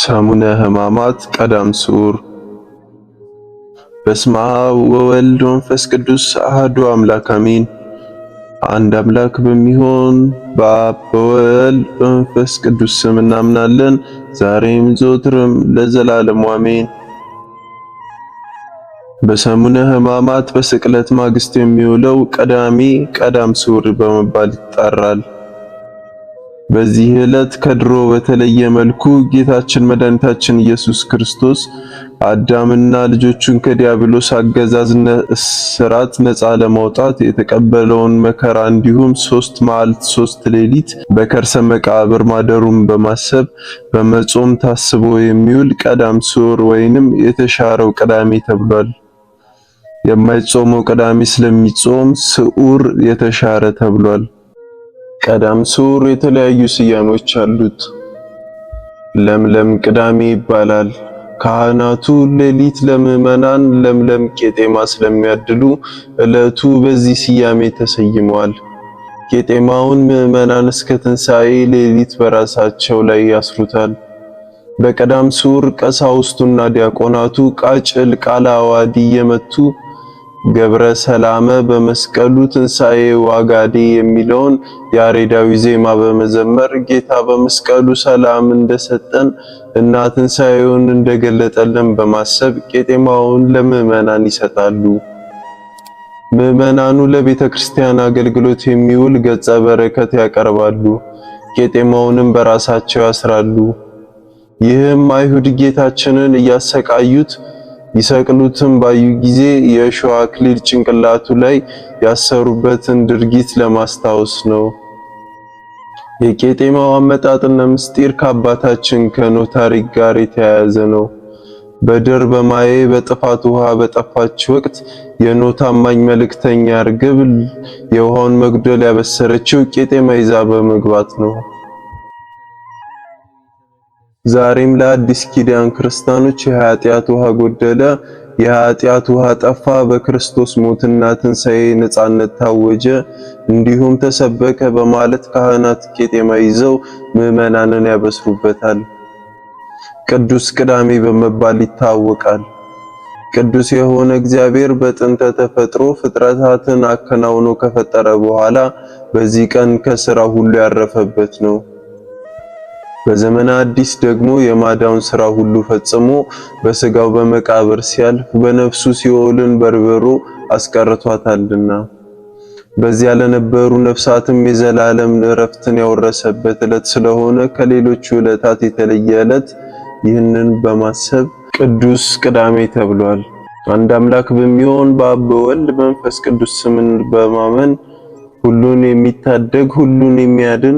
ሰሙነ ሕማማት ቀዳም ስዑር። በስመ አብ ወወልድ ወመንፈስ ቅዱስ አሐዱ አምላክ አሜን። አንድ አምላክ በሚሆን በአብ በወልድ በመንፈስ ቅዱስ ስም እናምናለን፣ ዛሬም ዘወትርም ለዘላለሙ አሜን። በሰሙነ ሕማማት በስቅለት ማግስት የሚውለው ቀዳሚ ቀዳም ስዑር በመባል ይጠራል። በዚህ ዕለት ከድሮ በተለየ መልኩ ጌታችን መድኃኒታችን ኢየሱስ ክርስቶስ አዳምና ልጆቹን ከዲያብሎስ አገዛዝ እስራት ነፃ ለማውጣት የተቀበለውን መከራ እንዲሁም 3 መዓልት 3 ሌሊት በከርሰ መቃብር ማደሩን በማሰብ በመጾም ታስቦ የሚውል ቀዳም ስዑር ወይንም የተሻረው ቅዳሜ ተብሏል። የማይጾመው ቅዳሜ ስለሚጾም ስዑር የተሻረ ተብሏል። ቀዳም ስዑር የተለያዩ ስያሜዎች አሉት። ለምለም ቅዳሜ ይባላል። ካህናቱ ሌሊት ለምዕመናን ለምለም ቄጤማ ስለሚያድሉ ዕለቱ በዚህ ስያሜ ተሰይመዋል። ቄጤማውን ምዕመናን እስከ ትንሣኤ ሌሊት በራሳቸው ላይ ያስሩታል። በቀዳም ስዑር ቀሳውስቱና ዲያቆናቱ ቃጭል ቃለ ዓዋዲ እየመቱ ገብረ ሰላመ በመስቀሉ ትንሣኤ ዋጋዴ የሚለውን ያሬዳዊ ዜማ በመዘመር ጌታ በመስቀሉ ሰላም እንደሰጠን እና ትንሣኤውን እንደገለጠልን በማሰብ ቄጤማውን ለምዕመናን ይሰጣሉ። ምዕመናኑ ለቤተ ክርስቲያን አገልግሎት የሚውል ገጸ በረከት ያቀርባሉ። ቄጤማውንም በራሳቸው ያስራሉ። ይህም አይሁድ ጌታችንን እያሰቃዩት ይሰቅሉትም ባዩ ጊዜ የእሾህ አክሊል ጭንቅላቱ ላይ ያሰሩበትን ድርጊት ለማስታወስ ነው። የቄጤማው አመጣጥና ምስጢር ከአባታችን ከኖህ ታሪክ ጋር የተያያዘ ነው። በድር በማየ በጥፋት ውሃ በጠፋች ወቅት የኖህ ታማኝ መልእክተኛ እርግብ የውሃውን መጉደል ያበሰረችው ቄጤማ ይዛ በመግባት ነው። ዛሬም ለአዲስ ኪዳን ክርስቲያኖች የኃጢአት ውሃ ጎደለ፣ የኃጢአት ውሃ ጠፋ፣ በክርስቶስ ሞትና ትንሣኤ ነጻነት ታወጀ፣ እንዲሁም ተሰበከ በማለት ካህናት ቄጤማ ይዘው ምዕመናንን ያበስሩበታል። ቅዱስ ቅዳሜ በመባል ይታወቃል። ቅዱስ የሆነ እግዚአብሔር በጥንተ ተፈጥሮ ፍጥረታትን አከናውኖ ከፈጠረ በኋላ በዚህ ቀን ከሥራ ሁሉ ያረፈበት ነው። በዘመነ አዲስ ደግሞ የማዳውን ሥራ ሁሉ ፈጽሞ በስጋው በመቃብር ሲያልፍ በነፍሱ ሲኦልን በርብሮ አስቀርቷታልና በዚያ ለነበሩ ነፍሳትም የዘላለም እረፍትን ያወረሰበት ዕለት ስለሆነ ከሌሎቹ ዕለታት የተለየ ዕለት ይህንን በማሰብ ቅዱስ ቅዳሜ ተብሏል። አንድ አምላክ በሚሆን በአብ በወልድ በመንፈስ ቅዱስ ስምን በማመን ሁሉን የሚታደግ ሁሉን የሚያድን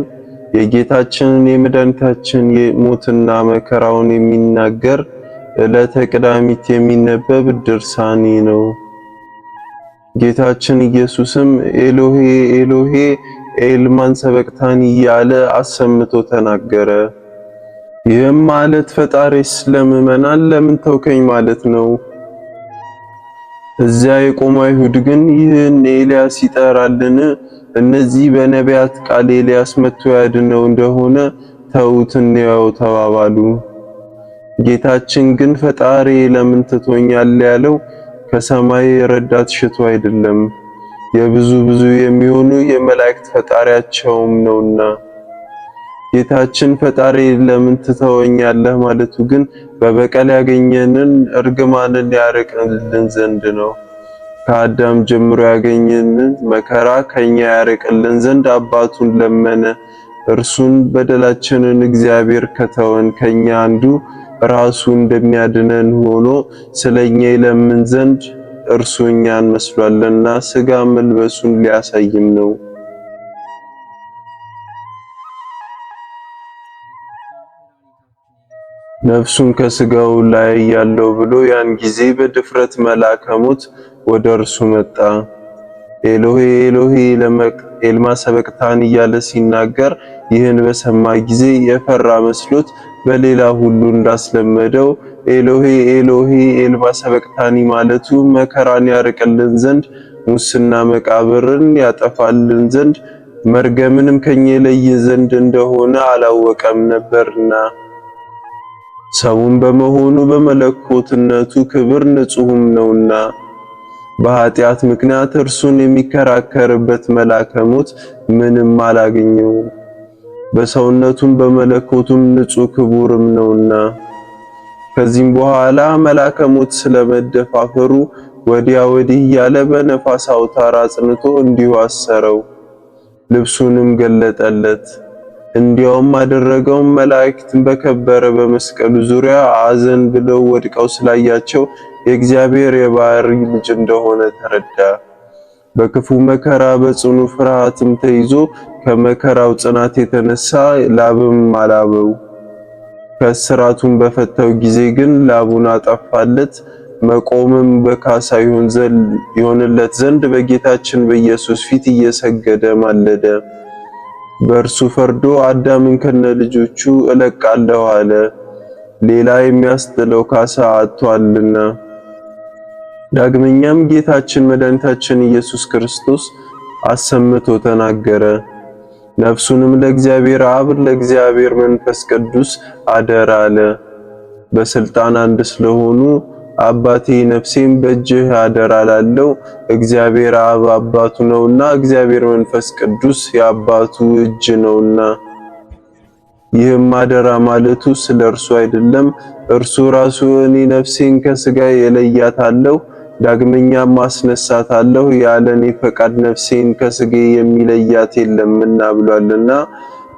የጌታችንን የመድኃኒታችን ሞትና መከራውን የሚናገር ዕለተ ቅዳሚት የሚነበብ ድርሳኒ ነው። ጌታችን ኢየሱስም ኤሎሄ ኤሎሄ ኤልማን ሰበቅታኒ እያለ አሰምቶ ተናገረ። ይህም ማለት ፈጣሪስ ለምእመናን ለምን ተውከኝ ማለት ነው። እዚያ የቆሙ አይሁድ ግን ይህን ኤልያስ ይጠራልን? እነዚህ በነቢያት ቃል ኤልያስ መጥቶ ያድነው እንደሆነ ተዉት እንየው ተባባሉ። ጌታችን ግን ፈጣሪ ለምን ትቶኛል ያለው ከሰማይ ረዳት ሽቶ አይደለም፣ የብዙ ብዙ የሚሆኑ የመላእክት ፈጣሪያቸውም ነውና። ጌታችን ፈጣሪ ለምን ትተወኛለህ ማለቱ ግን በበቀል ያገኘንን እርግማንን ያርቅልን ዘንድ ነው። ከአዳም ጀምሮ ያገኘንን መከራ ከኛ ያርቅልን ዘንድ አባቱን ለመነ። እርሱን በደላችንን እግዚአብሔር ከተወን ከኛ አንዱ ራሱ እንደሚያድነን ሆኖ ስለኛ ይለምን ዘንድ እርሱ እኛን መስሏልና ስጋ መልበሱን ሊያሳይም ነው። ነፍሱን ከስጋው ላይ ያለው ብሎ ያን ጊዜ በድፍረት መልአከ ሞት ወደ እርሱ መጣ። ኤሎሄ ኤሎሄ ኤልማ ሰበቅታን እያለ ሲናገር ይህን በሰማ ጊዜ የፈራ መስሎት በሌላ ሁሉ እንዳስለመደው ኤሎሄ ኤሎሄ ኤልማ ሰበቅታኒ ማለቱ መከራን ያርቅልን ዘንድ ሙስና መቃብርን ያጠፋልን ዘንድ መርገምንም ከኛ ይለይ ዘንድ እንደሆነ አላወቀም ነበርና። ሰውም በመሆኑ በመለኮትነቱ ክብር ንጹሕም ነውና በኃጢአት ምክንያት እርሱን የሚከራከርበት መልአከ ሞት ምንም አላገኘውም። በሰውነቱም በመለኮቱም ንጹሕ ክቡርም ነውና። ከዚህም በኋላ መልአከ ሞት ስለመደፋፈሩ ወዲያ ወዲህ እያለ በነፋስ አውታር አጽንቶ እንዲሁ አሰረው። ልብሱንም ገለጠለት። እንዲያውም አደረገው። መላእክትን በከበረ በመስቀሉ ዙሪያ አዘን ብለው ወድቀው ስላያቸው የእግዚአብሔር የባህሪ ልጅ እንደሆነ ተረዳ። በክፉ መከራ በጽኑ ፍርሃትም ተይዞ ከመከራው ጽናት የተነሳ ላብም አላበው። ከእስራቱን በፈታው ጊዜ ግን ላቡን አጠፋለት። መቆምም በካሳ ይሆንለት ዘንድ በጌታችን በኢየሱስ ፊት እየሰገደ ማለደ። በእርሱ ፈርዶ አዳምን ከነ ልጆቹ እለቃለሁ አለ። ሌላ የሚያስጥለው ካሳ አጥቷልና። ዳግመኛም ጌታችን መድኃኒታችን ኢየሱስ ክርስቶስ አሰምቶ ተናገረ። ነፍሱንም ለእግዚአብሔር አብ ለእግዚአብሔር መንፈስ ቅዱስ አደራ አለ። በስልጣን አንድ ስለሆኑ አባቴ ነፍሴን በእጅህ አደራ ላለው እግዚአብሔር አብ አባቱ ነውና፣ እግዚአብሔር መንፈስ ቅዱስ የአባቱ እጅ ነውና። ይህም አደራ ማለቱ ስለ እርሱ አይደለም። እርሱ ራሱ እኔ ነፍሴን ከስጋ እለያታለሁ ዳግመኛም አስነሳታለሁ ያለ እኔ ፈቃድ ነፍሴን ከስጋዬ የሚለያት የለምና ብሏልና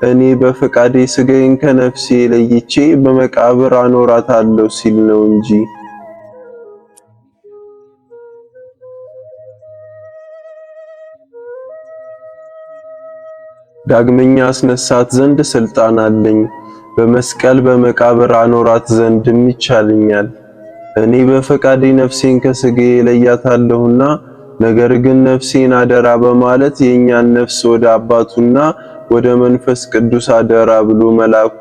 እኔ በፈቃዴ ስጋዬን ከነፍሴ ለይቼ በመቃብር አኖራታለሁ ሲል ነው እንጂ። ዳግመኛ አስነሳት ዘንድ ስልጣን አለኝ። በመስቀል በመቃብር አኖራት ዘንድም ይቻለኛል። እኔ በፈቃዴ ነፍሴን ከስጋዬ እለያታለሁና፣ ነገር ግን ነፍሴን አደራ በማለት የእኛን ነፍስ ወደ አባቱና ወደ መንፈስ ቅዱስ አደራ ብሎ መላኩ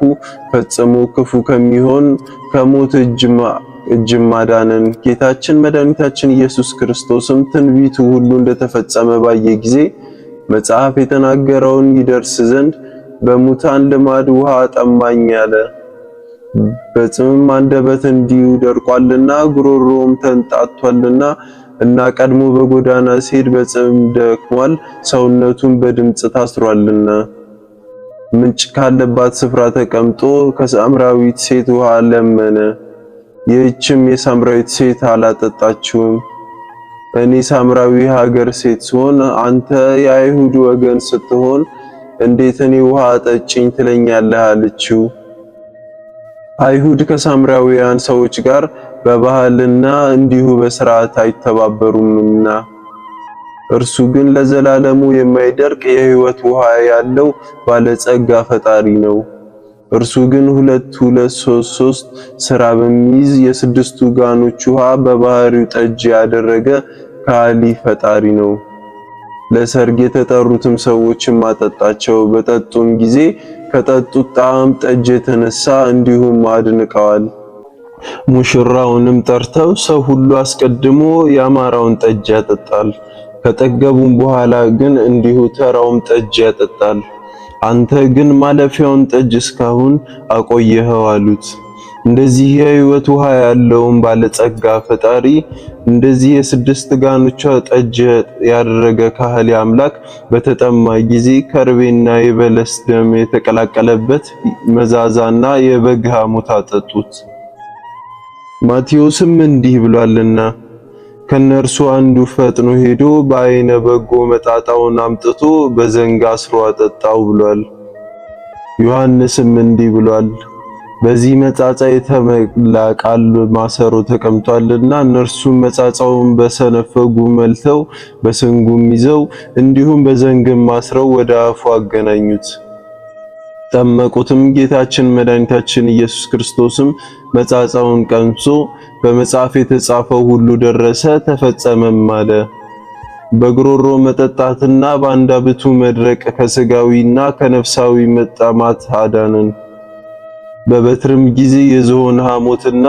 ፈጽሞ ክፉ ከሚሆን ከሞት እጅ ማዳንን። ጌታችን መድኃኒታችን ኢየሱስ ክርስቶስም ትንቢቱ ሁሉ እንደተፈጸመ ባየ ጊዜ መጽሐፍ የተናገረውን ይደርስ ዘንድ በሙታን ልማድ ውሃ ጠማኝ አለ። በጽምም አንደበት እንዲሁ ደርቋልና ጉሮሮም ተንጣቷልና እና ቀድሞ በጎዳና ሲሄድ በጽም ደክሟል፣ ሰውነቱን በድምጽ ታስሯልና። ምንጭ ካለባት ስፍራ ተቀምጦ ከሳምራዊት ሴት ውሃ ለመነ። ይህችም የሳምራዊት ሴት አላጠጣችውም። እኔ ሳምራዊ ሀገር ሴት ስሆን አንተ የአይሁድ ወገን ስትሆን እንዴት እኔ ውሃ አጠጪኝ ትለኛለህ? አለችው። አይሁድ ከሳምራውያን ሰዎች ጋር በባህልና እንዲሁ በስርዓት አይተባበሩምና። እርሱ ግን ለዘላለሙ የማይደርቅ የሕይወት ውሃ ያለው ባለጸጋ ፈጣሪ ነው። እርሱ ግን ሁለት ሁለት ሶስት ሶስት ስራ በሚይዝ የስድስቱ ጋኖች ውሃ በባህሪው ጠጅ ያደረገ ካሊ ፈጣሪ ነው። ለሰርግ የተጠሩትም ሰዎችም አጠጣቸው። በጠጡም ጊዜ ከጠጡት ጣዕም ጠጅ የተነሳ እንዲሁም አድንቀዋል። ሙሽራውንም ጠርተው ሰው ሁሉ አስቀድሞ ያማረውን ጠጅ ያጠጣል፣ ከጠገቡም በኋላ ግን እንዲሁ ተራውም ጠጅ ያጠጣል። አንተ ግን ማለፊያውን ጠጅ እስካሁን አቆየኸው አሉት። እንደዚህ የሕይወት ውሃ ያለውን ባለጸጋ ፈጣሪ እንደዚህ የስድስት ጋኖቿ ጠጅ ያደረገ ካህሊ አምላክ በተጠማ ጊዜ ከርቤና የበለስ ደም የተቀላቀለበት መዛዛና የበግ ሐሞት አጠጡት። ማቴዎስም እንዲህ ብሏልና ከነርሱ አንዱ ፈጥኖ ሄዶ በአይነ በጎ መጣጣውን አምጥቶ በዘንግ አስሮ አጠጣው ብሏል። ዮሐንስም እንዲህ ብሏል በዚህ መጻጻ የተመላ ቃል ማሰሮ ተቀምጧልና እነርሱም መጻጻውን በሰነፈጉ መልተው በስንጉም ይዘው እንዲሁም በዘንግም አስረው ወደ አፉ አገናኙት። ጠመቁትም። ጌታችን መድኃኒታችን ኢየሱስ ክርስቶስም መጻጻውን ቀምሶ በመጽሐፍ የተጻፈው ሁሉ ደረሰ ተፈጸመም አለ። በግሮሮ መጠጣትና በአንደበቱ መድረቅ ከስጋዊና ከነፍሳዊ መጠማት አዳነን። በበትርም ጊዜ የዝሆን ሐሞትና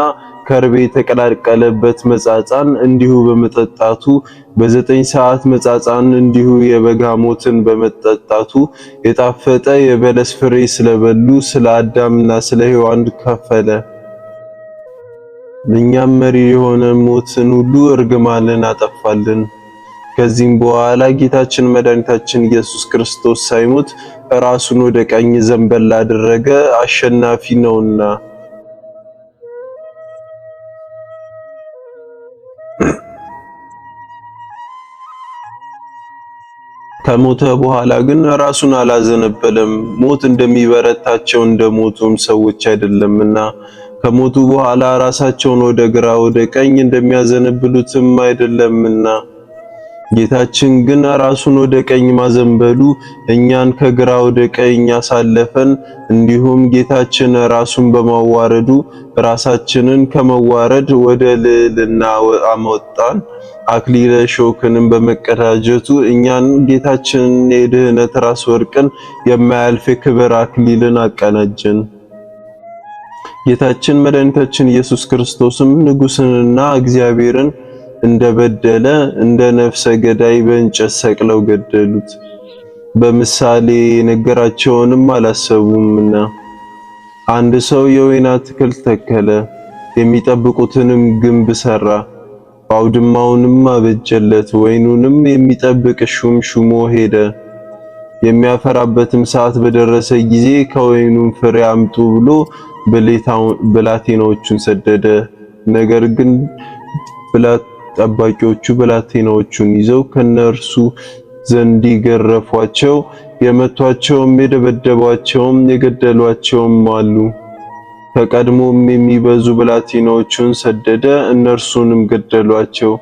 ከርቤ የተቀላቀለበት መጻጻን እንዲሁ በመጠጣቱ በ9 ሰዓት መጻጻን እንዲሁ የበግ ሐሞትን በመጠጣቱ የጣፈጠ የበለስ ፍሬ ስለበሉ ስለ አዳምና ስለ ሔዋን ከፈለ። እኛም መሪር የሆነ ሞትን ሁሉ እርግማንን አጠፋልን። ከዚህም በኋላ ጌታችን መድኃኒታችን ኢየሱስ ክርስቶስ ሳይሞት ራሱን ወደ ቀኝ ዘንበል አደረገ፣ አሸናፊ ነውና። ከሞተ በኋላ ግን ራሱን አላዘነበለም፣ ሞት እንደሚበረታቸው እንደሞቱም ሰዎች አይደለምና። ከሞቱ በኋላ ራሳቸውን ወደ ግራ ወደ ቀኝ እንደሚያዘነብሉትም አይደለምና። ጌታችን ግን ራሱን ወደ ቀኝ ማዘንበሉ እኛን ከግራ ወደ ቀኝ አሳለፈን። እንዲሁም ጌታችን ራሱን በማዋረዱ ራሳችንን ከመዋረድ ወደ ልዕልና አመጣን። አክሊለ ሾክንም በመቀዳጀቱ እኛን ጌታችንን የድህነት ራስ ወርቅን የማያልፍ የክብር አክሊልን አቀናጀን። ጌታችን መድኃኒታችን ኢየሱስ ክርስቶስም ንጉሥንና እግዚአብሔርን እንደበደለ እንደ ነፍሰ ገዳይ በእንጨት ሰቅለው ገደሉት። በምሳሌ የነገራቸውንም አላሰቡምና። አንድ ሰው የወይን አትክልት ተከለ፣ የሚጠብቁትንም ግንብ ሰራ፣ አውድማውንም አበጀለት። ወይኑንም የሚጠብቅ ሹም ሹሞ ሄደ። የሚያፈራበትም ሰዓት በደረሰ ጊዜ ከወይኑም ፍሬ አምጡ ብሎ ብላቴናዎቹን ሰደደ። ነገር ግን ጠባቂዎቹ ብላቴናዎቹን ይዘው ከነርሱ ዘንድ ገረፏቸው፣ የመቷቸውም፣ የደበደቧቸውም፣ የገደሏቸውም አሉ። ከቀድሞም የሚበዙ ብላቴናዎቹን ሰደደ፣ እነርሱንም ገደሏቸው።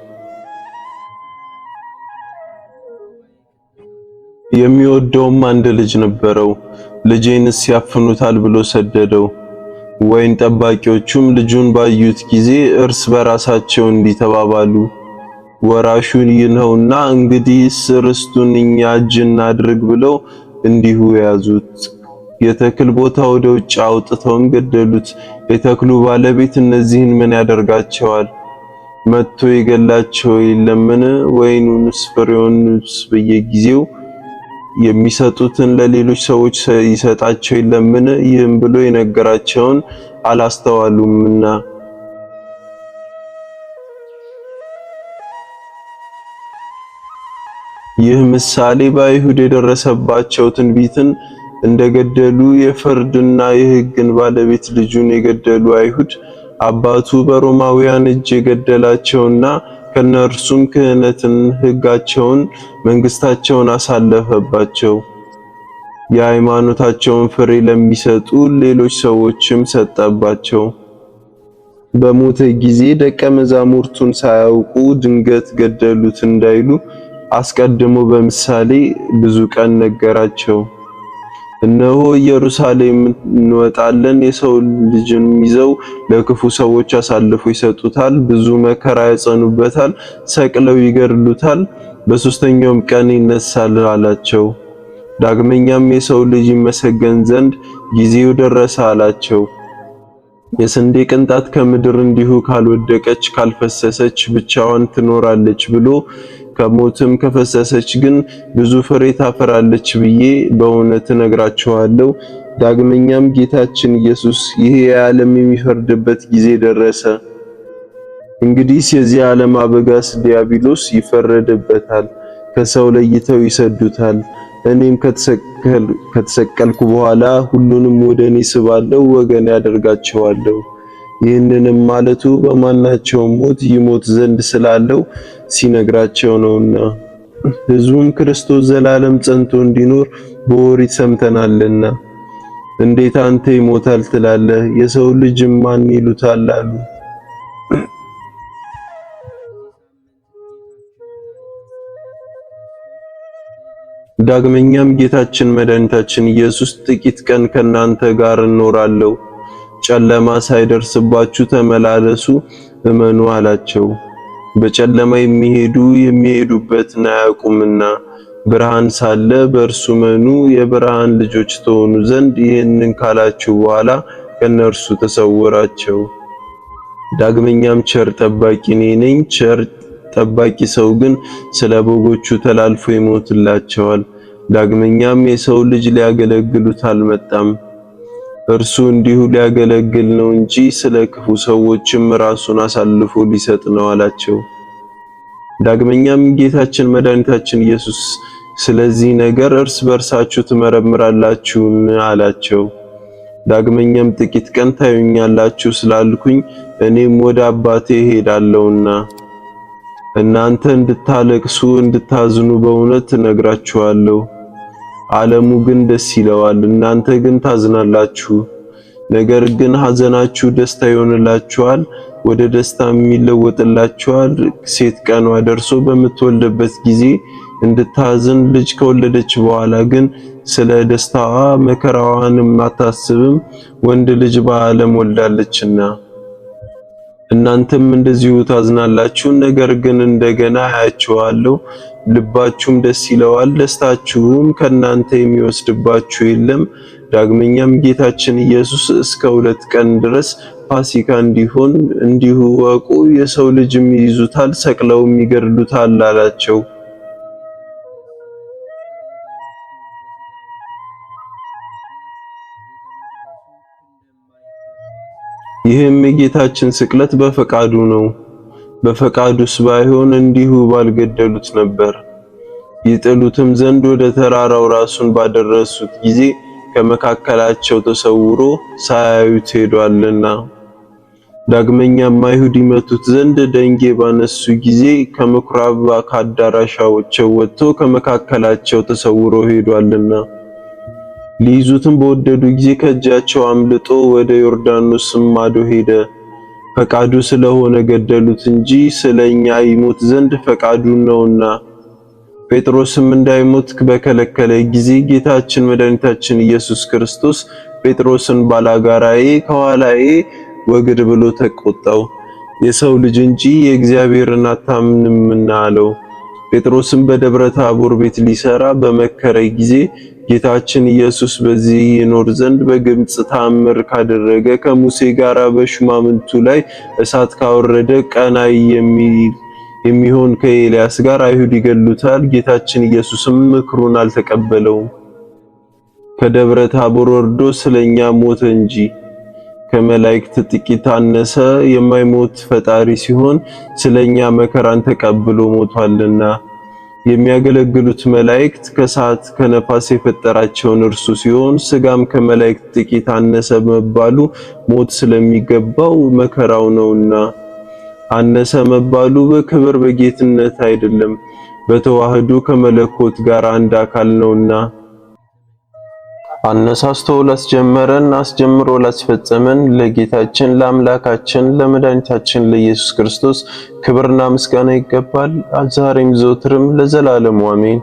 የሚወደውም አንድ ልጅ ነበረው። ልጄንስ ያፍኑታል ብሎ ሰደደው። ወይን ጠባቂዎቹም ልጁን ባዩት ጊዜ እርስ በራሳቸው እንዲህ ተባባሉ፣ ወራሹን ይህ ነውና እንግዲህስ ርስቱን እኛ እጅ እናድርግ ብለው እንዲሁ ያዙት። የተክል ቦታ ወደ ውጭ አውጥተውም ገደሉት። የተክሉ ባለቤት እነዚህን ምን ያደርጋቸዋል? መጥቶ ይገላቸው የለምን? ወይኑንስ ፍሬውንስ በየጊዜው የሚሰጡትን ለሌሎች ሰዎች ይሰጣቸው የለምን? ይህም ብሎ የነገራቸውን አላስተዋሉምና። ይህ ምሳሌ በአይሁድ የደረሰባቸው ትንቢትን እንደገደሉ የፍርድና የሕግን ባለቤት ልጁን የገደሉ አይሁድ አባቱ በሮማውያን እጅ የገደላቸውና ከነርሱም ክህነትን፣ ሕጋቸውን፣ መንግስታቸውን አሳለፈባቸው። የሃይማኖታቸውን ፍሬ ለሚሰጡ ሌሎች ሰዎችም ሰጠባቸው። በሞተ ጊዜ ደቀ መዛሙርቱን ሳያውቁ ድንገት ገደሉት እንዳይሉ አስቀድሞ በምሳሌ ብዙ ቀን ነገራቸው። እነሆ ኢየሩሳሌም እንወጣለን፣ የሰው ልጅንም ይዘው ለክፉ ሰዎች አሳልፎ ይሰጡታል፣ ብዙ መከራ ያጸኑበታል፣ ሰቅለው ይገድሉታል፣ በሶስተኛውም ቀን ይነሳል አላቸው። ዳግመኛም የሰው ልጅ ይመሰገን ዘንድ ጊዜው ደረሰ አላቸው። የስንዴ ቅንጣት ከምድር እንዲሁ ካልወደቀች ካልፈሰሰች ብቻዋን ትኖራለች ብሎ ከሞትም ከፈሰሰች ግን ብዙ ፍሬ ታፈራለች ብዬ በእውነት እነግራችኋለሁ። ዳግመኛም ጌታችን ኢየሱስ ይሄ የዓለም የሚፈርድበት ጊዜ ደረሰ፣ እንግዲህስ የዚህ ዓለም አበጋዝ ዲያብሎስ ይፈረድበታል፣ ከሰው ለይተው ይሰዱታል። እኔም ከተሰቀልኩ በኋላ ሁሉንም ወደ እኔ ስባለው ወገን ያደርጋቸዋለሁ። ይህንንም ማለቱ በማናቸውም ሞት ይሞት ዘንድ ስላለው ሲነግራቸው ነውና። ሕዝቡም ክርስቶስ ዘላለም ጸንቶ እንዲኖር በኦሪት ሰምተናልና እንዴት አንተ ይሞታል ትላለህ? የሰው ልጅ ማን ይሉታል አሉ። ዳግመኛም ጌታችን መድኃኒታችን ኢየሱስ ጥቂት ቀን ከናንተ ጋር እኖራለሁ፣ ጨለማ ሳይደርስባችሁ ተመላለሱ፣ እመኑ አላቸው። በጨለማ የሚሄዱ የሚሄዱበትን አያውቁምና ብርሃን ሳለ በእርሱ መኑ፣ የብርሃን ልጆች ተሆኑ ዘንድ ይህንን ካላችሁ በኋላ ከነርሱ ተሰወራቸው። ዳግመኛም ቸር ጠባቂ እኔ ነኝ፣ ቸር ጠባቂ ሰው ግን ስለ በጎቹ ተላልፎ ይሞትላቸዋል። ዳግመኛም የሰው ልጅ ሊያገለግሉት አልመጣም፣ እርሱ እንዲሁ ሊያገለግል ነው እንጂ ስለ ክፉ ሰዎችም ራሱን አሳልፎ ሊሰጥ ነው አላቸው። ዳግመኛም ጌታችን መድኃኒታችን ኢየሱስ ስለዚህ ነገር እርስ በርሳችሁ ትመረምራላችሁን? አላቸው። ዳግመኛም ጥቂት ቀን ታዩኛላችሁ ስላልኩኝ እኔም ወደ አባቴ እሄዳለሁና እናንተ እንድታለቅሱ እንድታዝኑ በእውነት እነግራችኋለሁ። ዓለሙ ግን ደስ ይለዋል፣ እናንተ ግን ታዝናላችሁ። ነገር ግን ሐዘናችሁ ደስታ ይሆንላችኋል፣ ወደ ደስታም ይለወጥላችኋል። ሴት ቀኗ ደርሶ በምትወልድበት ጊዜ እንድታዝን ልጅ ከወለደች በኋላ ግን ስለ ደስታዋ መከራዋንም አታስብም፣ ወንድ ልጅ በዓለም ወልዳለችና። እናንተም እንደዚሁ ታዝናላችሁ፣ ነገር ግን እንደገና አያችኋለሁ፣ ልባችሁም ደስ ይለዋል፣ ደስታችሁም ከእናንተ የሚወስድባችሁ የለም። ዳግመኛም ጌታችን ኢየሱስ እስከ 2 ቀን ድረስ ፋሲካ እንዲሆን እንዲሁ ወቁ፣ የሰው ልጅም ይይዙታል፣ ሰቅለውም ይገድሉታል አላቸው። ይህም የጌታችን ስቅለት በፈቃዱ ነው። በፈቃዱስ ባይሆን እንዲሁ ባልገደሉት ነበር። ይጥሉትም ዘንድ ወደ ተራራው ራሱን ባደረሱት ጊዜ ከመካከላቸው ተሰውሮ ሳያዩት ሄዷልና። ዳግመኛም አይሁድ ይመቱት ዘንድ ደንጌ ባነሱ ጊዜ ከምኩራብ ከአዳራሻቸው ወጥቶ ከመካከላቸው ተሰውሮ ሄዷልና። ሊይዙትም በወደዱ ጊዜ ከእጃቸው አምልጦ ወደ ዮርዳኖስም ማዶ ሄደ። ፈቃዱ ስለሆነ ገደሉት እንጂ ስለኛ ይሞት ዘንድ ፈቃዱ ነውና። ጴጥሮስም እንዳይሞት በከለከለ ጊዜ ጌታችን መድኃኒታችን ኢየሱስ ክርስቶስ ጴጥሮስን ባላጋራዬ ከኋላዬ ወግድ ብሎ ተቆጣው። የሰው ልጅ እንጂ የእግዚአብሔርን አታምንምና አለው። ጴጥሮስም በደብረ ታቦር ቤት ሊሰራ በመከረ ጊዜ ጌታችን ኢየሱስ በዚህ ይኖር ዘንድ በግብጽ ተአምር ካደረገ ከሙሴ ጋር በሹማምንቱ ላይ እሳት ካወረደ ቀናይ የሚሆን ከኤልያስ ጋር አይሁድ ይገሉታል። ጌታችን ኢየሱስም ምክሩን አልተቀበለውም። ከደብረ ታቦር ወርዶ ስለኛ ሞተ እንጂ ከመላእክት ጥቂት አነሰ። የማይሞት ፈጣሪ ሲሆን ስለኛ መከራን ተቀብሎ ሞቷልና። የሚያገለግሉት መላእክት ከእሳት ከነፋስ የፈጠራቸውን እርሱ ሲሆን ስጋም ከመላእክት ጥቂት አነሰ መባሉ ሞት ስለሚገባው መከራው ነውና። አነሰ መባሉ በክብር በጌትነት አይደለም፣ በተዋህዶ ከመለኮት ጋር አንድ አካል ነውና። አነሳስቶ ላስጀመረን አስጀምሮ ላስፈጸመን ለጌታችን ለአምላካችን ለመድኃኒታችን ለኢየሱስ ክርስቶስ ክብርና ምስጋና ይገባል፣ ዛሬም ዘወትርም ለዘላለሙ አሜን።